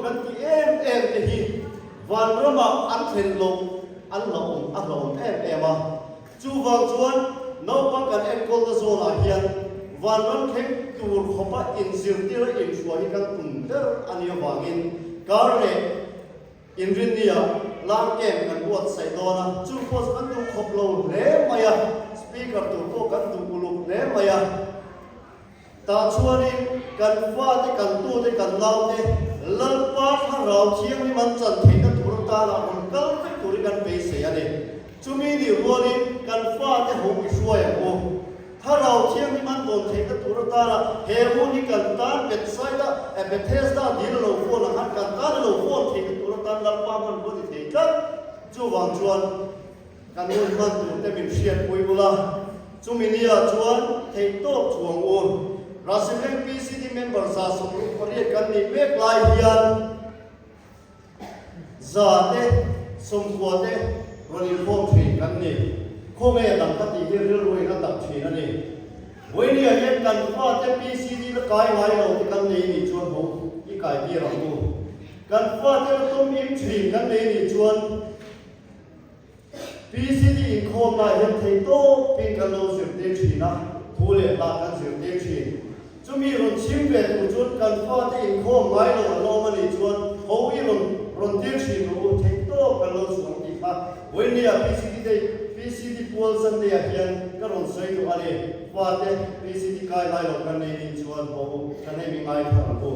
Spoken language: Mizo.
kan tih em em te hi vanramah an thlen loh an la awm a hlauhawm em em a. Chuvang chuan naupang kan enkawlna zawnah hian vanram thleng tur khawpa inzirtir a inhruai hi kan tum ber a nih avangin kar leh Inrinnia lang camp kan buatsaih dawn a, chu pawh chu kan duh khawp lo hle mai a, speaker tur pawh kan duh uluk hle mai a. Tah chuanin kan fate, kan tute, kan naute Lalpa Thlarau Thianghlim an chan theihna tur atana rawn kal vek turin kan beisei a ni. Chumi nih rualin kan fate ho i hruai ang u. Thlarau Thianghlim an dawn theihna tur atana he hun hi kan tan Bethsaida, Bethesda dil a lo fawn ang khan kan tan a lo fawn theihna tur atan Lalpa hmanrua ni thei tlat. Chuvang chuan kan hun hman tur te min hriatpui ula, chumi nia chuan theihtawp chuang u. Rasimleng PCD member 168 kan nih mek lai hian, Za te, 90 te rawn inkhawm thin kan ni. Khawnge dang ka tih hi rilru in a tak thin a ni. Vawinia hian kan fate PCD la kai ngai lo te kan nei nih chuan ho i kai tir ang u. Kan fate la tawm im thin kan nei nih chuan PCD inkhawmna hian thei tawpin kan lo zirtir thin a, thu leh hla kan zirtir thin. Chumi rawn chhim ve tur chuan kan fate inkhawm ngai lo an awm a nih chuan ho i rawn rawn tir thin rawh u, thei tawp kan lo chhuang tih kha Vawinia PCD day PCD pual Sunday ah hian ka rawn sawi duh a ni. Fate PCD kai ngai lo kan nei nih chuan ho u, kan hei mi ngai thar ang u.